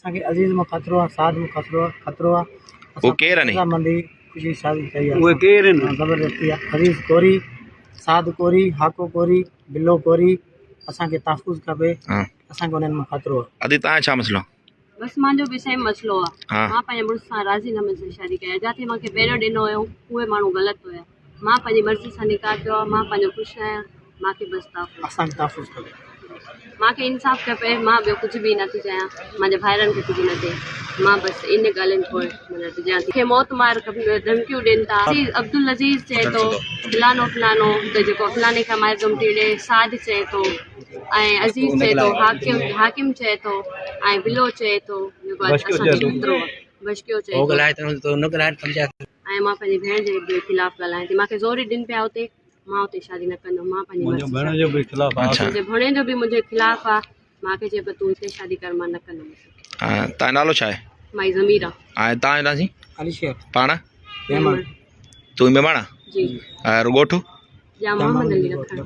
اسان کي عزيز مان خطرو آ سعد مان خطرو آ خطرو آ هو ڪير آهن؟ رضامندي خوشي شادي ڪئي آ اهي ڪير آهن؟ زبردستي آ عزيز ڪوري سعد ڪوري هاڪو ڪوري بلو ڪوري اسان کي تحفظ کپي اسان کي انهن مان خطرو آ. ادي تان جو ڇا مسئلو آ؟ بس مانجو به سيم مسئلو آ ها. مان پنهنجي مڙس سان راضي نامي سان شادي ڪئي آ جاٿي مانکي پهريون ڏنو هيو اهي ماڻهو غلط هيا مان پنهنجي مرضي سان نڪاح ڪيو آ مان پنهنجو خوش آهيان مانکي بس تحفظ اسان کي تحفظ کپي. مانکي انصاف کپي مان ٻيو ڪجهه به نٿي چاهيان مانجي ڀائرن کي ڪجهه نه ٿئي مان بس ان ڳالهين پوء معنيٰ ڊڄان ٿي مونکي موت مار ڌمڪيون ڏين ٿا عزيز عبدالعزيز چئي ٿو فلانو فلانو ته جيڪو فلاني کان مائر ڌمڪي ڏي سعد چئي ٿو ۽ عزيز چئي ٿو حاڪم حاڪم چئي ٿو ۽ بلو چئي ٿو جيڪو اسان کي خطرو آهي بشڪيو چئي ٿو ۽ مان پنهنجي ڀيڻ جي به خلاف ڳالهايان ٿي مانکي زوري ڏين پيا اتي مان اتي شادي نه ڪندم مان پنهنجي مرضي سان منهنجي ڀڻي جو به منهنجي خلاف آهي مانکي چئي پيو تون هتي شادي ڪر مان نه ڪندم تان نالو ڇا آهي؟ مائي ضمير آ. ۽ تان جو نالو؟ علي شير. پاڻ؟ ميمڻ. تون ميمڻ آ؟ جي. ۽ ڳوٺ؟ ڄام محمد علي رکڻ.